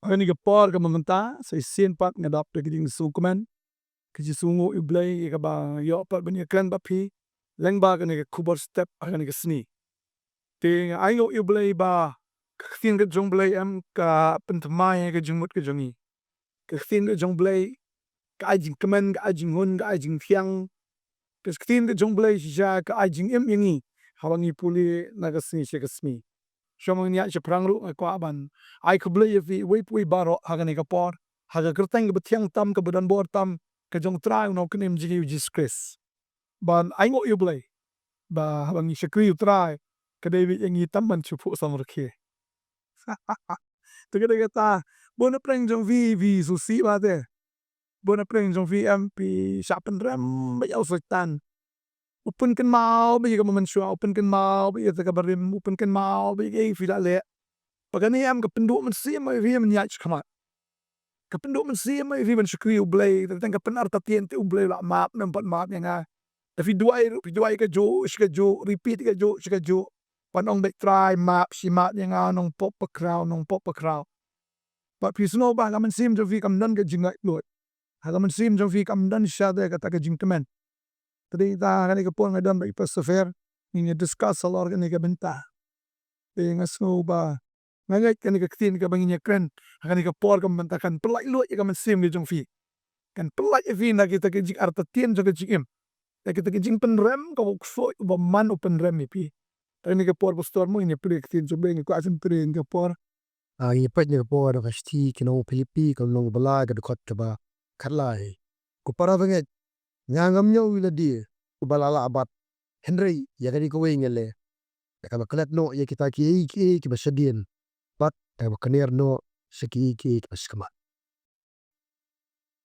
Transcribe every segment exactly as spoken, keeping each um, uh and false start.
Ha kane ka por kaba mynta, sa shisien pat nga dap da ka jingsngewkmen, ka jingsngewnguh ïa U Blei ïa kaba nga ïoh pat ban ïakren bad phi lyngba kane ka khubor step ha kane ka sngi. Te nga ainguh ïa U Blei ba ka ktien ka jong U Blei em ka pynthymmai ïa ka jingmut ka jong ngi. Ka ktien ka jong U Blei ka ai jingkmen, ka ai jinghun, ka ai jingthiang. Ka ktien ka jong U Blei shisha ka ai jingim ïa ngi haba ngi pule na ka sngi sha ka sngi. Shuwa ban ïaid shaphrang ruh nga kwah ban ai khublei ïa phi uwei pa uwei baroh ha kane ka por, ha ka kyrteng kaba thiang tam, kaba donbor tam ka jong U Trai U Nongpynim jong ngi U Jisu Khrist. Ban ainguh ïa U Blei ba haba ngi shakri U Trai, ka dei beit ïa ngi tam ban shu phuh samrkhie. Te ka dei kata, bun na pdeng jong phi, phi sngewsih ba te. Bun na pdeng jong phi em, phi shah pynrem beit ïa u Soitan. U pynkynmaw beit ïa kaba mynshuwa, u pynkynmaw beit ïa kata kaba rim, u pynkynmaw beit ïa kaei phi la leh. Ba kane em ka pynduh mynsiem ïa phi ban ïaid shakhmat. Ka pynduh mynsiem ïa phi ban shakri U Blei, teng teng ka pynartatien te U Blei u la map, ym pat map ïa nga. Te phi duwai ruh, phi duwai kajuh shi kajuh, repeat kajuh shi kajuh. Ban ong beit Trai map, shi map ïa nga nongpop bakhraw, nongpop bakhraw. Bad phi sngewbha ka mynsiem jong phi kam don ka jinglaitluid. Ha ka mynsiem jong phi kam don shisha de kata ka jingkmen. Te dei ta ha kane ka por nga don bad i Pastor Fer, ngin ïa discuss halor kane ka bynta. Te nga sngew ba nga ngeit kane ka ktien kaba ngin ïa kren ha kane ka por kaba mynta kan pyllait luid ïa ka mynsiem ka jong phi. Kan pyllait ïa phi na kita ki jingartatien jong ka jingim, na kita ki jingpynrem kaba u ksuid uba man u pynrem ïa phi. Te kane ka por Pastor mo, ngin ïa pule ka ktien jong U Blei, ngin kwah shu pule kane ka por. Ah, ngi peit na ka por na ka shithi ki nong Philippi, ka lynnong ba lai, ka dkhot kaba khatlai. Ko para bangeit, nga ngam ñiew ïa lade uba la lah bat, hynrei ïa kane kawei nga leh, da kaba klet noh ïa kita kiei kiei kiba shadien, bad da kaba kner noh sha kiei kiei kiba shakhmat.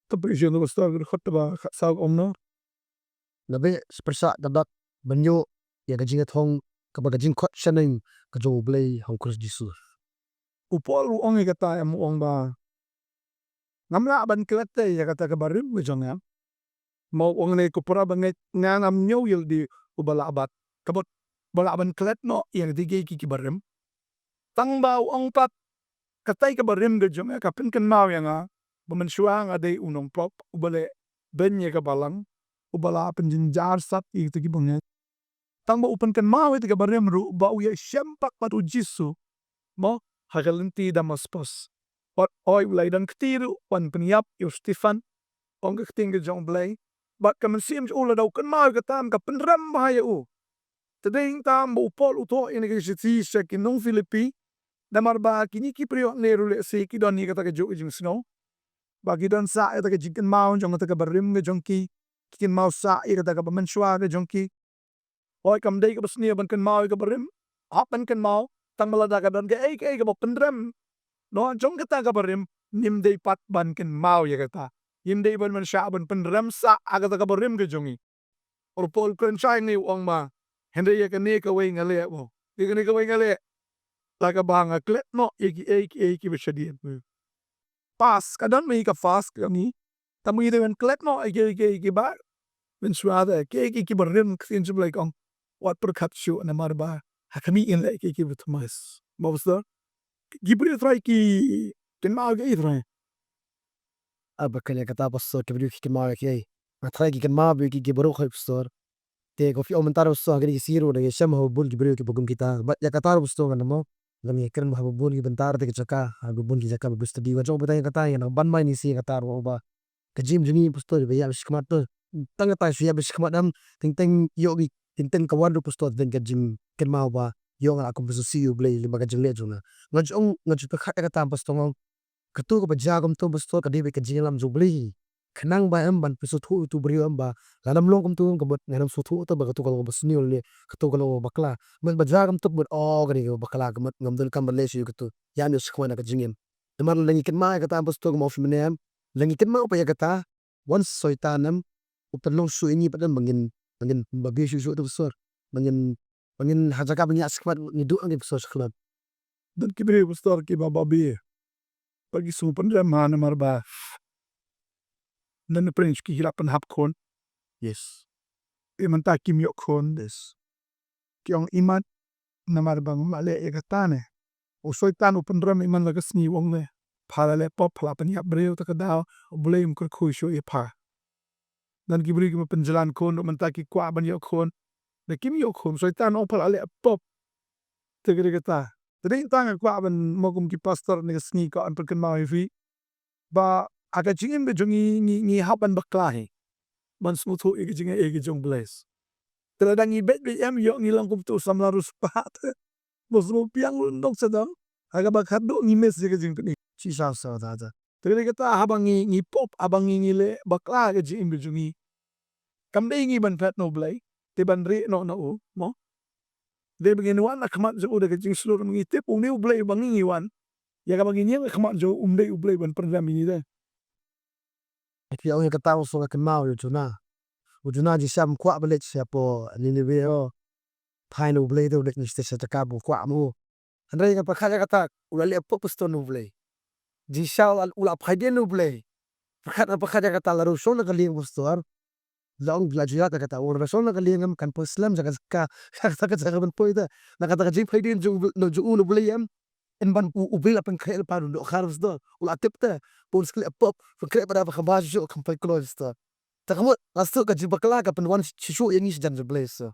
Te phi sngewthuh Pastor, ka dkhot kaba khatsaw ka ong kumno? Nga beh, sa pyrshah ka dak ban ïoh ïa ka jingïathong kaba ka jingkhot shaneng ka jong U Blei ha u Khrist Jisu. U Paul u ong ïa kata em, u ong ba ngam lah ban klet te ïa kata kaba rim ka jong nga. Mo u ong ne, ko para bangeit, nga ngam ñiew ïa lade uba lah bat, kaba, ba lah ban klet noh ïa kata kiei kiei kiba rim. Tang ba u ong pat, katai kaba rim ka jong nga ka pynkynmaw ïa nga ba mynshuwa nga dei u nongpop uba leh beiñ ïa ka balang, uba la pynjynjar sat ïa kita kiba ngeit. Tang ba u pynkynmaw ïa kita kiba rim ruh ba u ïashem pat bad U Jisu, mo, ha ka lynti Damaskos. Bad hooid u la ïadon kti ruh ban pynïap ïa u Stephan, ong ka ktien ka jong U Blei. Bad ka mynsiem jong u lada u kynmaw ïa kata em ka pynrem bha ïa u. Te dei hangta ba u Paul u thoh ïa kane ka shithi sha ki nong Philippi, namar ba kine ki briew hangne ruh lehse ki don ïa kata kajuh ka jingsngew, ba ki don sah ïa kata ka jingkynmaw jong kata kaba rim ka jong ki, ki kynmaw sah ïa kata kaba mynshuwa ka jong ki. Hooid, kam dei kaba sniew ban kynmaw ïa kaba rim, hap ban kynmaw, tang ba lada ka don kaei kaei kaba pynrem noh jong kata kaba rim, ngim dei pat ban kynmaw ïa kata. Ngim dei ban, ban shah ban pynrem sah ha kata kaba rim ka jong ngi. U Paul u kren shai ngi, u ong ba, hynrei ïa kane kawei nga leh, mo, ïa kane kawei nga leh, da kaba nga klet noh ïa kiei kiei kiba shadien. Past, ka don ma ngi ka past ka jong ngi, tang ba ngi dei ban klet noh ïa kiei kiei kiba mynshuwa, ïa kiei kiei kiba rim. Ka ktien jong U Blei ka ong, wat pyrkhat shuh, namar ba ha khmih ngin leh kiei kiei kiba thymmai. Mo Pastor, ki briew Trai ki kynmaw ïa kiei Trai? Ah, ba kane kata Pastor, ki briew ki kynmaw ïa kiei? Nga tharai ki kynmaw ïa kiei kiei baroh hi Pastor. Te ko phi ong mynta Pastor, ha kine ki sngi ruh da ngi shem ha bun ki briew kiba kum kita. Bad ïa kata Pastor, ngan ong mo, lada ngi kren ha bun ki bynta te ki jaka, ha bun ki jaka ba Bible study, wat jong ba tang ïa kata, ïa nang ban mai ni shi ïa kata ruh ba ka jingim jong ngi Pastor ba ïa ba shakhmat te. Tang kata shu ïa ba shakhmat em, teng teng ïoh ngi, teng teng ka wan ruh Pastor, teng ka jingkynmaw ba ïoh nga la kum ba sngewsih ïa U Blei lyngba ka jingleh jong nga. Nga ju ong, nga ju pyrkhat ïa kata Pastor, nga ong kato kaba jia kumto Pastor ka dei beit ka jingïalam jong U Blei. Khnang ba em ban pynsngewthuh ïa uto u briew em ba lada ym long kumto ka mut ngan ym sngewthuh te ba kato ka long kaba sniew lane kato ka long kaba bakla. Mut ba jia kumto ka mut, oh, ka dei kaba bakla, ka mut ngam donkam ban leh shuh ïa kato. Ïa ngi shakhmat na ka jingim. Namar lada ngi kynmaw ïa kata Pastor, kumba ong phi mynne em, lada ngi kynmaw pat ïa kata, wan Soitan em u pynlong shuh ïa ngi pat em ba ngin, ba ngin babe shuh shuh te Pastor. Ba ngin, ba ngin ha jaka ba ngi ïaid shakhmat ngi duh ngi Pastor shakhmat. Don ki briew Pastor kiba babe, ba ki sngew pynrem ha namar ba don na pyrshah ki la pynhap khun. Yes. Te mynta kim ïoh khun. Yes. Ki ong imat namar ba ngam lah leh ïa kata ne. U Soitan u pynrem imat la ka sngi u ong ne. Pha la leh pop, pha la pynïap briew, ta ka daw U Blei um kyrkhu shuh ïa pha. Don ki briew kiba pynjlan khun ruh mynta, ki kwah ban ïoh khun, da kim ïoh khun. Soitan u ong pha la leh pop. Te ka dei kata. Te dei tang nga kwah ban mo kum ki pastor ne ka sngi ka an pynkynmaw ïa phi ba ha ka jingim ka jong ngi, ngi, ngi hap ban bakla hi ban sngewthuh ïa ka jingaiei ka jong U Blei. Te lada ngi beit beit em, ïoh ngi long kum utu u samla riewspah te, ba sngewbiang lyndong sha dong. Ha kaba khatduh ngi miss ïa ka jingpyni. Shisha sa ta ta. Te ka dei kata, haba ngi, ngi pop, haba ngi, ngi leh bakla ha ka jingim ka jong ngi, kam dei ngi ban phet na U Blei, te ban rieh noh na u, mo. Dei ba ngin wan ha khmat jong u da ka jingshlur, ngi tip une U Blei ba ngi, ngi wan, ïa kaba ngin ïeng ha khmat jong u um dei U Blei ban pynrem ïa ngi de. Phi ong ïa kata, u sngewthuh kynmaw ïa u Jonah. U Jonah jingshisha um kwah ban leit shapoh Nineveh, oh. Phai na U Blei te u leit na shatei sha jaka ba u kwah mo. Hynrei nga pyrkhat ïa kata, u la leh pop pastor na U Blei. Jingshisha u la, u la phai dien na U Blei. Pyrkhat, nga pyrkhat ïa kata, lada u shong na ka lieng pastor, la ong, la ju ïa kata, u la shong na ka lieng, em, kan poi slem jaka, jaka, jaka, jaka ban poi te. Na kata ka jingphai dien jong u, jong u na U Blei, em, yn ban u, U Blei la pynkhreh lypa, u dohkha pastor. U la tip te ba un sa leh pop, pynkhreh pat da ba kham bha shuh, kham poi kloi pastor. Te ka mut, nga sngewthuh ka jingbakla ka pynwan shuh shuh ïa ngi shajan jong U Blei, pastor.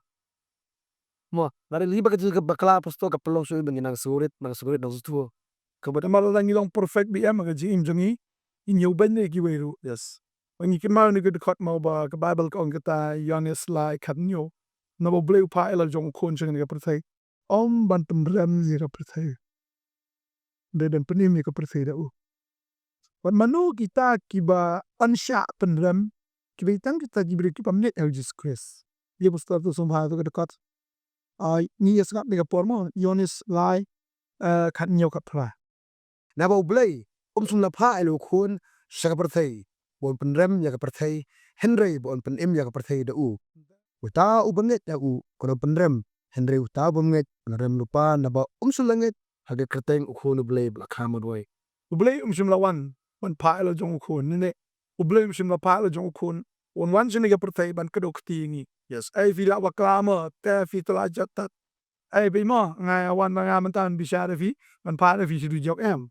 Mo, lada ngi ba ka jingbakla, pastor, ka pynlong shuh ba ngi nang sngewrit, nang sngewrit, nang sngewthuh. Ka mut, namar lada ngi long perfect bha em ha ka jingim jong ngi, ngin ïoh ban ïa kiwei ruh. Yes. Ba ngi kynmaw ïa kane ka dkhot mo ba ka Baibl ka ong kata, Ïoannis lai khathynñiew. Naba U Blei u phah ïa la jong u Khun sha kane ka pyrthei, ym ban pynrem ïa ka pyrthei, hynrei ban pynim ïa ka pyrthei da u. Bad mano kita kiba yn shah pynrem? Ki dei tang kita ki briew kiba ngeit ha u Jisu Khrist. Ïa, pastor, to sngewbha ïa kane ka dkhot. Ai, ngi ïa sngap ïa ka por mo, Ïoannis lai, eh, khathynñiew, khatphra. Naba U Blei um shym la phah ïa la u Khun sha ka pyrthei ba un pynrem ïa ka pyrthei, hynrei ba un pynim ïa ka pyrthei da u. Uta uba ngeit ha u kan ym pynrem, hynrei uta u bym ngeit un rem lypa, naba um shym la ngeit ha ka kyrteng U Khun U Blei ba la kha marwei. U Blei um shym la wan ban phah ïa la jong u Khun, ne ne. U Blei um shym la phah ïa la jong u Khun un wan shane ka pyrthei ban kdew kti ïa ngi. Yes. Ei, phi la bakla mo, te phi te la jot tat. Ei, phi mo, nga ïa wan ma nga mynta ban bishar ïa phi, ban phah ïa phi sha dujok, em.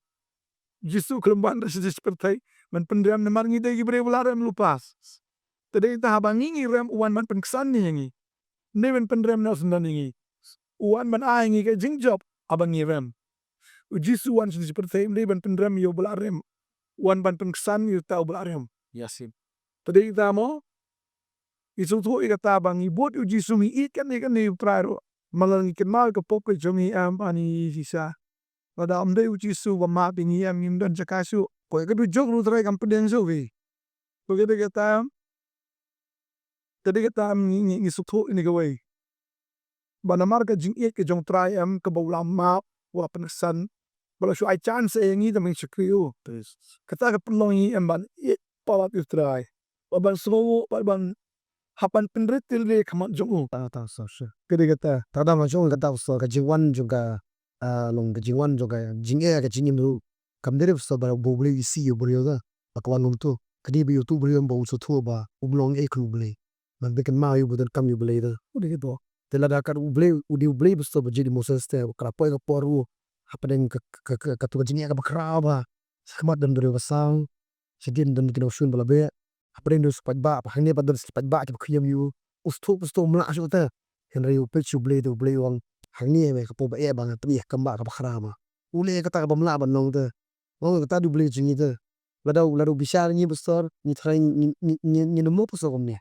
U Jisu u khlem wan sha dujok pyrthei ban pynrem, namar ngi dei ki briew ba la rem lypa. Te dei ta haba ngi, ngi rem, u wan ban pynksan ïa ngi. Ym dei ban pynrem na u syndon ïa ngi. U wan ban ai ïa ngi ka jingjop haba ngi rem. U Jisu u wan sha dujok pyrthei ym dei ban pynrem ïa uba la rem. U wan ban pynksan ïa uta uba la rem. Yes. Te dei ta mo, ngi sngewthuh ïa kata ba ngi bud ïa u Jisu, ngi ïeit kane kane u Trai ruh, ma lada ngi kynmaw ïa ka pop ka jong ngi, em, ani shisha. Lada ym dei u Jisu ba map ïa ngi, em, ngim don jaka shuh. Ko ïa ka dujok ruh u Trai kam pdiang shuh phi. Ko ïa ka dei kata, em, ka dei kata, em, ngi, ngi, ngi sngewthuh ïa kane kawei. Ba namar ka jingïeit ka jong u Trai, em, kaba u la map, u la pynksan, ba la shu ai chance ïa ngi da ban shakri ïa u. Kata ka pynlong ïa ngi, em, ban ïeit palat ïa u Trai, ba ban sngewnguh, ba ban hap ban pynrit tylli ha khmat jong u. Ta, ta, sa, sa. Ka dei kata. Ta da ma jong kata, sa, ka jingwan jong ka, ah, long ka jingwan jong ka jingeh ha ka jingim ruh. Kam dei ruh, sa, ba U Blei u isih ïa u briew da ba ka wan kum uto. Ka dei ba ïa uto u briew ba un sngewthuh ba um long ei khlem U Blei. Ban pynkynmaw ïa u ba donkam ïa U Blei da. U dei kata. Te lada kat U Blei, u dei U Blei ba sngewthuh ba jied ïa u Moses te, ka la poi ka por ruh hapdeng ka, ka, ka, kato ka jingeh kaba khraw bha. Sha khmat don ki briew ba saw, shadien don ki nongshun ba la beh. Hapdeng don ki paidbah, ba hangne pat don ki paidbah kiba khñium ïa u. U sngewthuh, u sngewthuh um lah shuh te. Hynrei u peit sha U Blei te, U Blei u ong, hangne me ka por ba eh ba nga pyni ha ka kam ba, kaba khraw bha. U leh kata kaba ym lah ban long te. Ong kata u dei U Blei jong ngi te. Lada u, lada u bishar ïa ngi, pastor, ngi tharai ngi, ngi, ngi, ngin ym mut, pastor, kumne.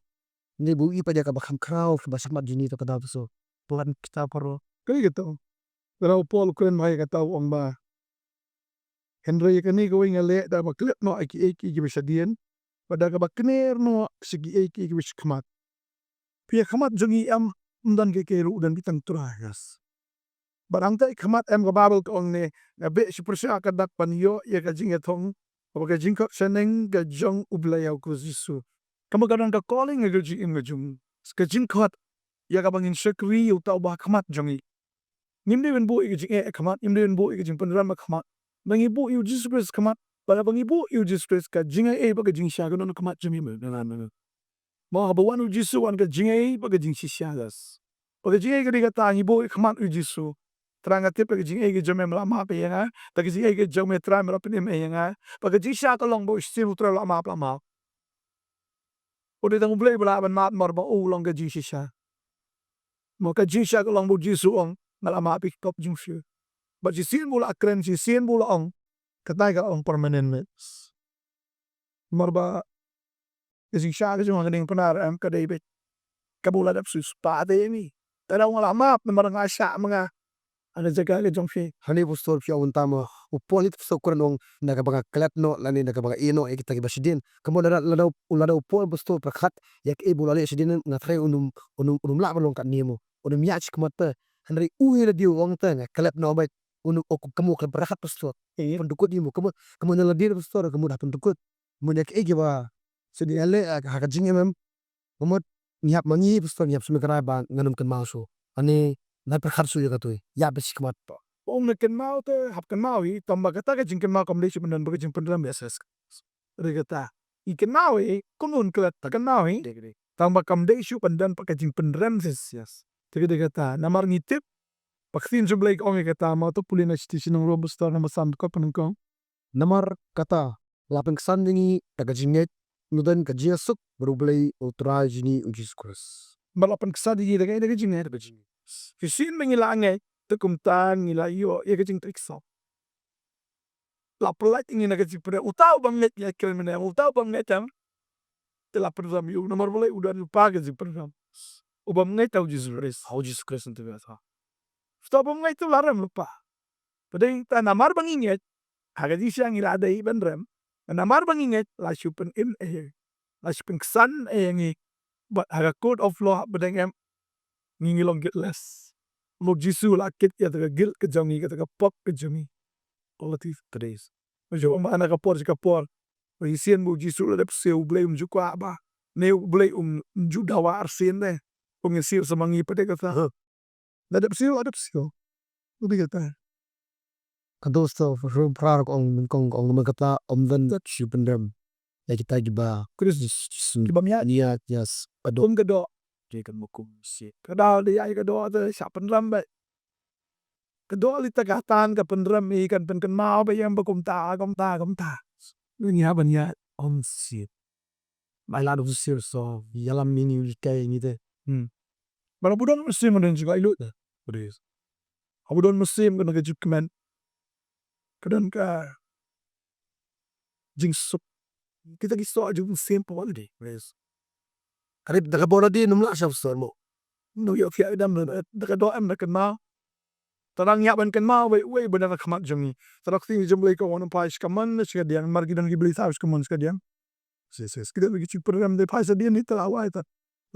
Ngi bun ïa peit ïa kaba kham khraw, kaba shakhmat jong ngi te, ka dei, pastor. Pynban kita baroh. Ka dei kata. Lada u Paul u kren bha ïa kata, u ong ba, hynrei ïa kane kawei nga leh, da kaba klet noh ïa kiei kiei kiba shadien, bad da kaba kner noh sha kiei kiei kiba shakhmat. Phi, ha khmat jong ngi em, ym don kiei kiei ruh, don beit tang u Trai, yes. Bad hangta ha khmat em, ka Baibl ka ong ne, nga beh sha pyrshah ka dak ban ïoh ïa ka jingïathong bad ka jingkhot shaneng ka jong U Blei ha U Khrist Jisu. Ka mut ka don ka calling ha ka jingim ka jong ngi. Ka jingkhot ïa kaba ngin shakri ïa uta uba ha khmat jong ngi. Ngim dei ban buh ïa ka jingeh ha khmat, ngim dei ban buh ïa ka jingpynrem ha khmat. Ba ngi buh ïa U Jisu Khrist ha khmat, bad haba ngi buh ïa U Jisu Khrist, ka jingaiei bad ka jingshisha ka don ha khmat jong ngi. Mo, haba wan U Jisu, wan ka jingaiei bad ka jingshisha, yes. Bad ka jingaiei ka dei kata, ngi buh ïa ka khmat U Jisu. Trai nga tip da ka jingaiei ka jong me me la map ïa nga. Da ka jingaiei ka jong me Trai me la pynim ïa nga. Bad ka jingshisha ka long ba u shisien U Trai u la map, la map. U dei tang U Blei ba lah ban map namar ba u long ka jingshisha. Mo ka jingshisha ka long ba U Jisu u ong nga la map ïa ki pop jong phi. Bad shisien ba u la kren, shisien ba u la ong. Kata ka long permanent map. Namar ba ka jingshisha ka jong nga ka dei pynarem ka dei beit. Kaba u la dep shu spah te ïa ngi. Te da u ong nga la map namar nga shah ma nga. Ha ka jaka ka jong phi. Hangne pastor phi ong mynta mo u Paul hi te pastor u kren u ong na kaba nga klet noh lane na kaba nga ïeh noh ïa kita kiba shadien. Ka mut lada, lada, lada u Paul pastor pyrkhat ïa kaei ba u la leh shadien nga tharai un ym, un ym, un ym lah ban long katne mo. Un ym ïaid shakhmat te. Hynrei u hi lade u ong te nga klet noh beit. Un ym, u kum u klet pyrkhat pastor. Pyndukut ïa mo. Ka mut, ka mut na lade pastor ka mut ha pyndukut. Mut ïa kaei kiba shu dei ïaleh ha ka jingim em. Ka mut ngi hap ma ngi pastor ngi hap shu kynmaw ba ngan ym kynmaw shuh. Ani ngan pyrkhat shuh ïa kata. Ïa ba shi khmat to. Ong ngan kynmaw te hap kynmaw hi tang ba kata ka jingkynmaw kam dei shuh pynban ba ka jingpynrem ïa Jisu. Dei kata. I kynmaw hi kum un klet ta kynmaw hi. Tang ba kam dei shuh pynban ba ka jingpynrem Jisu. Te dei kata. Namar ngi tip ba ka ktien jong U Blei ka ong ïa kata ma to pule na Shithi sha nong Rom pastor na ba san dkot pynengkong. Namar kata, la pynksan ïa ngi da ka jingngeit, ngi don ka jingsuk bad U Blei U Trai jong ngi U Jisu Khrist. Namar la pynksan ïa ngi da ka, da ka jingngeit, da ka jingngeit. Shisien ba ngi la ngeit, te kumta ngi la ïoh ïa ka jingtrei ksop. La pyllait ïa ngi na ka jingpynrem, uta u bym ngeit ïa ka mynne, uta u bym ngeit em. Te la pynrem ïa u, namar balei u don lypa ka jingpynrem. U bym ngeit ha U Jisu Khrist, ha U Jisu Khrist ntu biasa. Uta u bym ngeit te la rem lypa. Pdeng ta namar ba ngi ngeit, ha ka jingshisha ngi la dei ban rem. Namar ba ngi ngeit, la shu pynim ïa ngi. La shu pynksan ïa ngi. Bad ha ka court of law, pdeng em, ngi ngi long guiltless. Namar U Jisu la kit ïa kata ka guilt ka jong ngi, kata ka pop ka jong ngi. All the days. Ba ju ong ba na ka por sha ka por. Ba shisien ba U Jisu la dep siew, U Blei um ju kwah ba. Ne U Blei um ju dawa arsien ne. Kum ngi siew sa ma ngi pat de kata. Huh. La dep siew, la dep siew. U dei kata. Ka dost to rum phra ka ong nyngkong ka ong namar kata ym don shu pynrem. Ïa kita kiba Khrist Jisu. Kiba ïaid. Ïaid, yes. Ka doh. Kum ka doh. Dei kan ma kum sien. Ka daw dei ïa ka doh te sha pynrem beit. Ka doh lei ta ka tan ka pynrem i kan pynkynmaw beit ïa ba kumta, kumta, kumta. Ngi hap ban ïaid ym sien. Ba la dei shisha so ïalam ïa ngi, ïa kai ïa ngi te. Hmm. Ba la ba u don mynsiem ka don jingïaid lut te. Ba dei. Ba u don mynsiem ka don ka jingkmen. Ka don ka jingsuk. Kita ki soh jong mynsiem pat ba la dei. Ka dei da ka bor la dei ym lah sha u sor mo. Ngi ïoh phi ïa dam da ka doh em da kynmaw. Tang ngi hap ban kynmaw wei wei ba na ka khmat jong ngi. Tang ka ktien jong U Blei ka wan phai sha ka mon sha ka diang, namar ki don ki blei thaw sha ka mon sha ka diang. Sis, sis. Ki don ki jingpynrem dei phai sha dien ni te la wai ta.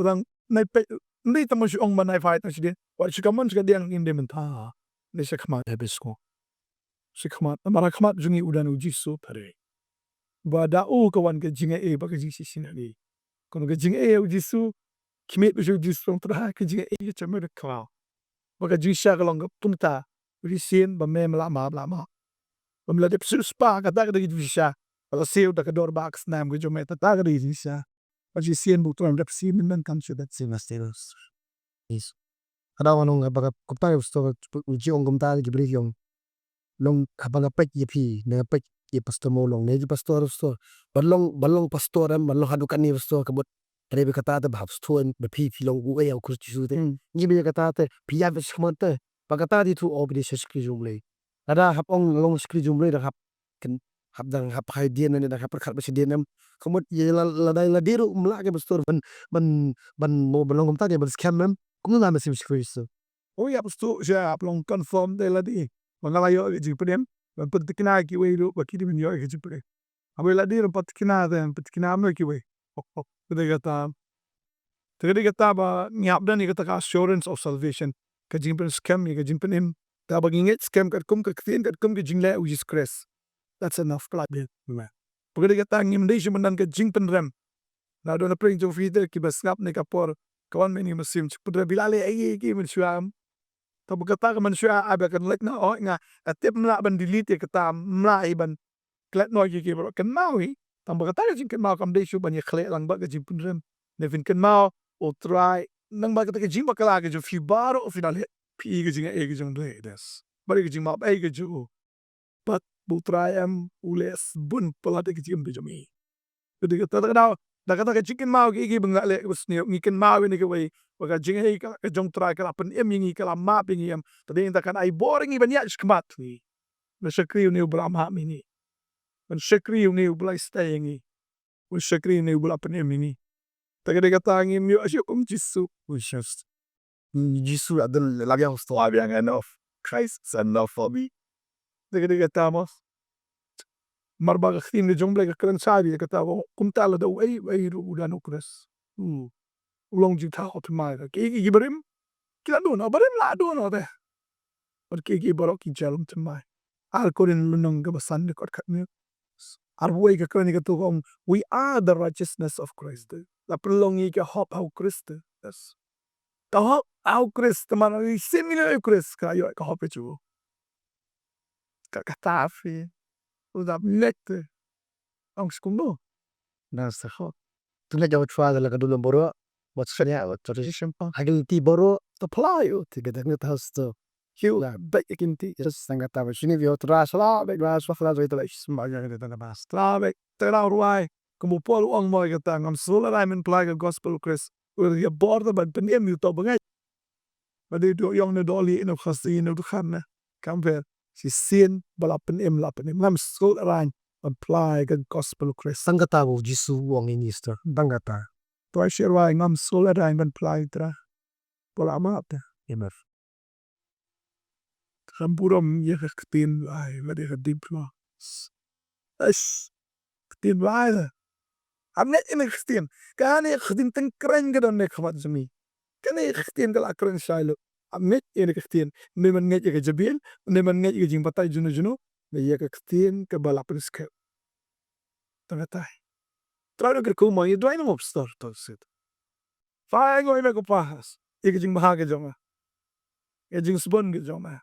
Tang nai peit, nai tang ma shu ong ba nai phai tang sha dien. Wai sha ka mon sha ka diang ngin dei mynta. Nai sha khmat. Ïa bes ko. Sha khmat. Namar ha khmat jong ngi u don U Jisu. Pare. Ba da u ka wan ka jingaiei bad ka jingshisha ïa ngi. Ka wan ka jingaiei U Jisu. Khmih bad U Jisu tang Trai ka jingaiei ka jong me da ka. Bad ka jingshisha ka long ka kumta. Ba shisien ba me me la map, la map. Ba me la dep siew spah, kata ka dei ka jingshisha. Ba la siew da ka dor ba ka snam ka jong me, kata ka dei ka jingshisha. Ba shisien ba U Trai u dep siew mynta kan shu dep siew na siew. Yes. Ka daw nga ong ba ka kumta ka pastor u ji ong kumta ki briew ki ong. Long haba nga peit ïa phi, nga peit ïa pastor mo long ne ki pastor, pastor. Ban long, ban long pastor em, ban long haduh katne pastor ka mut. Ka dei ba kata te ba hap sngewthuh em ba phi, phi long uei ha U Khrist Jisu te. Hmm. Ngi ba ïa kata te phi ïaid beit shakhmat te. Ba kata te tu o ba dei shakri jong U Blei. Lada hap ong long shakri jong U Blei da hap ken hap dang hap hai dien ne da hap pyrkhat ba shi dien em. Ka mut ïa la, lada la dei ruh ym lah ka pastor ban, ban, ban mo ban long kumta te ban skhem em. Kumno la mynsiem shakri Jisu. O ïa pastor sha hap long confirm te la dei. Ba nga la ïoh ka jingpynim. Ban pynthikna kiwei ruh ba ki dei ban ïoh ka jingpynim. Haba la dei ruh pynthikna te pynthikna mo kiwei. Ka dei kata. Te ka dei kata ba ngi hap don ïa kata ka assurance of salvation. Ka jingpynskhem ïa ka jingpynim. Te haba ngi ngeit skhem katkum ka ktien katkum ka jingleh U Jisu Khrist. That's enough ka la dei. Amen. Ba ka dei kata ngim dei shuh ban don ka jingpynrem. Na don na pyrshah jong phi te kiba sngap ne ka por ka wan mynne mynsiem jingpynrem ba la leh ïa ki mynshuwa. Te ba kata ka mynshuwa ai ba kan leit na, oh, nga tip ym lah ban delete ïa kata, ym lah hi ban klet noh ïa ki baroh, kynmaw hi. Tang ba kata ka jingkynmaw kam dei shuh ban ïakhleh lang bad ka jingpynrem. Ne phin kynmaw U Trai nang ba kata ka jingbakla ka jong phi baroh phin ïaleh. phi i ka jingaiei ka jong U Blei, des. Bad ka jingmap ei ka jong u. Bad ba U Trai em u leh sbun palat ïa ka jingim ka jong i. Ka dei kata, da kata, da kata ka jingkynmaw ki, ki ba ngi la leh kaba sniew, ngi kynmaw ïa kane kawei, ba ka jingaiei ka, ka jong U Trai ka la pynim ïa ngi, ka la map ïa ngi em. Te dei ngi, te kan ai bor ïa ngi ban ïaid shakhmat ngi. Ban shakri ïa une uba la map ïa ngi. Ban shakri ïa une uba la isynei ïa ngi. Ban shakri ïa une uba la pynim ïa ngi. Te ka dei kata ngim ïoh shuh kum Jisu. Jisu la don la biang, la biang enough. Christ is enough for me. Te ka dei kata mo. Namar ba ka ktien ka jong U Blei ka kren shai ïa kata ba kumta lada uei uei ruh u don u Khrist, u long jingthaw thymmai. Ki, ki, ki barim ki la don, barim la don te. Bad ki, ki baroh ki jia lum thymmai. Ar Korinth lynnong kaba san dkhot khatwei. Ar wei ka kren ïa kato ka ong, "We are the righteousness of Christ." La pynlong ïa ka hok ha u Khrist. Yes. Ka hok ha u Khrist, te man i sim ïa u Khrist ka ïoh ka hok ka jong u. Ka, kata phi u dap net te. Ong skumno? Na sa hok. Tu na jaw chwa la ka dulum boro. Wat sanya wat tradition pa. Hagil ti boro. Ta pla ïa u ti ka dang ta hosto. Hiu la bek ikin ti. Yes, tang kata ba shini ïa u tra sala bek la swa la joi ta la sma ïa ta ba sla bek. Te la ruai. Kumba u Paul u ong mo ïa kata, ngam sngewlehrain ban pynphla ïa ka gospel u Khrist. U ïa bor ta ban pynim ïa uto ba ngeit. Ba dei doh ïong ne doh lieh ne khasi ne dukhan ne. Kam pher. Shisien ba la pynim, la pynim. Ngam sngewlehrain ban pynphla ïa ka gospel u Khrist. Tang kata ba u Jisu u ong ïa ngi, sister. Tang kata. Tuai sher wai, ngam sngewlehrain ban pynphla ïa u Trai. Ba la map te. Amen. Kham burom ïa ka ktien lai, bad ïa ka diploma. Eish, ktien lai la. Ngam ngeit ïa ka ktien. Kane ka ktien tang kren ka don ne khmat jong ngi. Kane ka ktien ka la kren shai lut. Ngam ngeit ïa ka ktien. Ym dei ban ngeit ïa ka jabieng, ym dei ban ngeit ïa ka jingbatai juno juno. Ïa ka ktien kaba la pynskhem. Tang katai. Trai da kyrkhu mo ïa duwai na mo pastor to sit. Phai ngoi me ko pas. Ïa ka jingbha ka jong me. Ïa ka jingsbun ka jong me.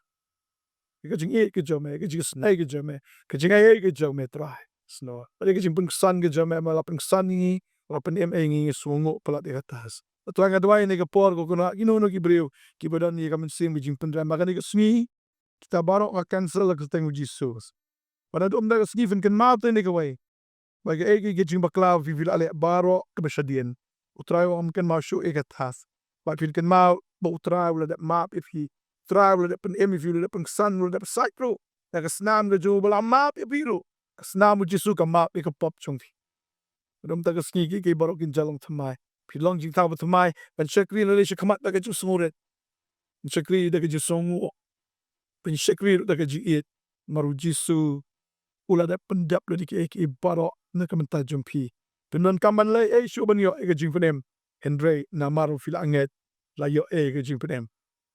Ïa ka jingïeit ka jong me, ïa ka jingisynei ka jong me, ka jingaiei ka jong me Trai. Sngewbha. Ïa ka jingpynksan ka jong me, me la pynksan ïa ngi, la pynim ïa ngi, ngi sngewnguh palat ïa kata. Trai nga duwai ne ka por ko kynnoh kino kino ki briew kiba don ïa ka mynsiem ka jingpynrem ba kane ka sngi. Kita baroh nga cancel ha ka kyrteng u Jisu. Ba naduh mynta ka sngi phin kynmaw te ne kawei. Ba kaei kaei ka jingbakla phi, phi la leh baroh kaba shadien. U Trai u ong kynmaw shuh ïa kata. Ba phin kynmaw ba u Trai u la dep map ïa phi. U Trai u la dep pynim ïa phi, u la dep pynksan, u la dep sait ruh. Ïa ka snam ka jong u ba la map ïa phi ruh. Ka snam u Jisu ka map ïa ka pop jong phi. Naduh mynta ka sngi kiei kiei baroh kin jia long thymmai. Phi long jingthaw ba thymmai. Ban shakri lane shakhmat da ka jingsngewrit. Ban shakri da ka jingsngewnguh. Ban shakri ruh da ka jingïeit. Namar u Jisu u la dep pyndep lade kiei kiei baroh na ka bynta jong phi. Phim donkam ban leh ei shuh ban ïoh ïa ka jingpynim. Hynrei namar phi la ngeit la ïoh ïa ka jingpynim.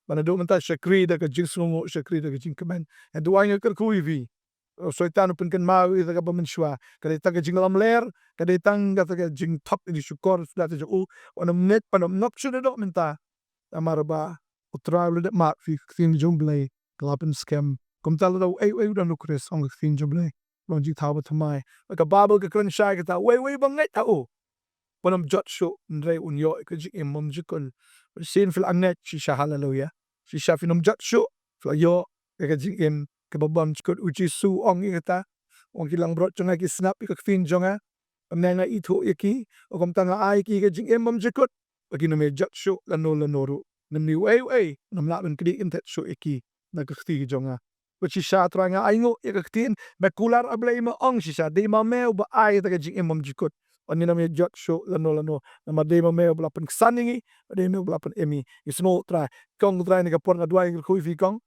Ba naduh mynta shakri da ka jingsngewnguh, shakri da ka jingkmen. Nga duwai, nga kyrkhu ïa phi. U Soitan u pynkynmaw ïa kata kaba mynshuwa. Ka dei tang ka jinglamler, ka dei tang kata ka jingthok ïa ki shukor suda ta jong u. Wat nym ngeit, wat nym ngop shuh naduh mynta. Namar ba u Trai u la dep map ïa ka ktien jong u Blei, ka la pynskhem. Kumta lada uei uei u don u Khrist, ong ka ktien jong u Blei, long jingthaw ba thymmai. Ka Baibl ka kren shai kata, uei uei ba ngeit ha u. Wat nym jot shuh, hynrei un ïoh ïa ka jingim bymjukut. Shisien phi la ngeit, shisha haleluya. Shisha phin nym jot shuh, phi la ïoh ïa ka jingim kaba bymjukut. U Jisu u ong ïa kata. U ong ki langbrot jong nga ki sngap ïa ka ktien jong nga. Hynrei nga ithuh ïa ki, u ong kumta nga ai ïa ki ïa ka jingim bymjukut. Ba kin nym ïa jot shuh lano lano ruh. Namar uei uei, nym lah ban kdieh kynthet shuh ïa ki na ka kti ka jong nga. Bad shisha Trai nga ainguh ïa ka ktien, me kular A Blei, me ong shisha, dei ma me uba ai ïa ka jingim bymjukut. Ba ngin nym ïa jot shuh lano lano. Namar dei ma me uba la pynksan ïa ngi, dei ma me uba la pynim ïa ngi. Ngi sngew Trai, kong Trai ne ka por nga duwai kyrkhu ïa phi kong.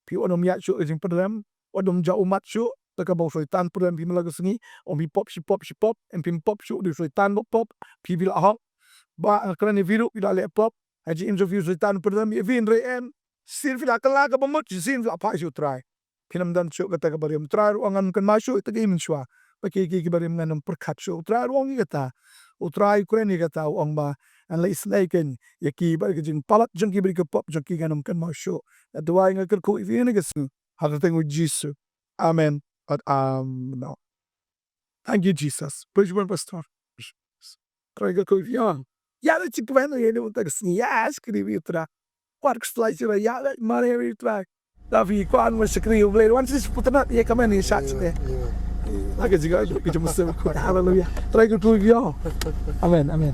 Phi wat nym ïaid shuh ka jingpyndem, wat nym jah ummat shuh, da kaba u Soitan pyndem phi man la ka sngi, ong phi pop shi pop shi pop, em phim pop shuh, u dei u Soitan ba pop, phi phi la hok. Ba nga kren ïa phi ruh phi la leh pop, ha jingim jong phi u Soitan pyndem ïa phi hynrei em. Shisien phi la kylla kaba mut, shisien phi la phai sha u Trai. Phin ym don shuh kata kaba rim. U Trai ruh u ong ngan ym kynmaw shuh ïa kata ka jingmynshuwa. Ba kiei kiei kiba rim ngan ym pyrkhat shuh. U Trai ruh u ong ïa kata. U Trai u kren ïa kata, u ong ba ngan leh isynei kein ïa ki bad ka jingpalat jong ki bad ka pop jong ki ngan ym kynmaw shuh. Nga duwai, nga kyrkhu ïa phi ha kane ka sngi. Ha ka kyrteng u Jisu. Amen. Bad amen. Thank you, Jesus. Praise you, Pastor. Trai ka kyrkhu ïa phi. Ïa, la chik kmen ïa ni mynta ka sngi. Yes, kri wi Trai. pat ka slide sira ya le mare ri trai. Da phi kwan ma shakri u Blei wan sis putna ye kamen ye shat sne. Lagi juga itu kita mesti. Haleluya. Trai ku tu yo. Amen, amen.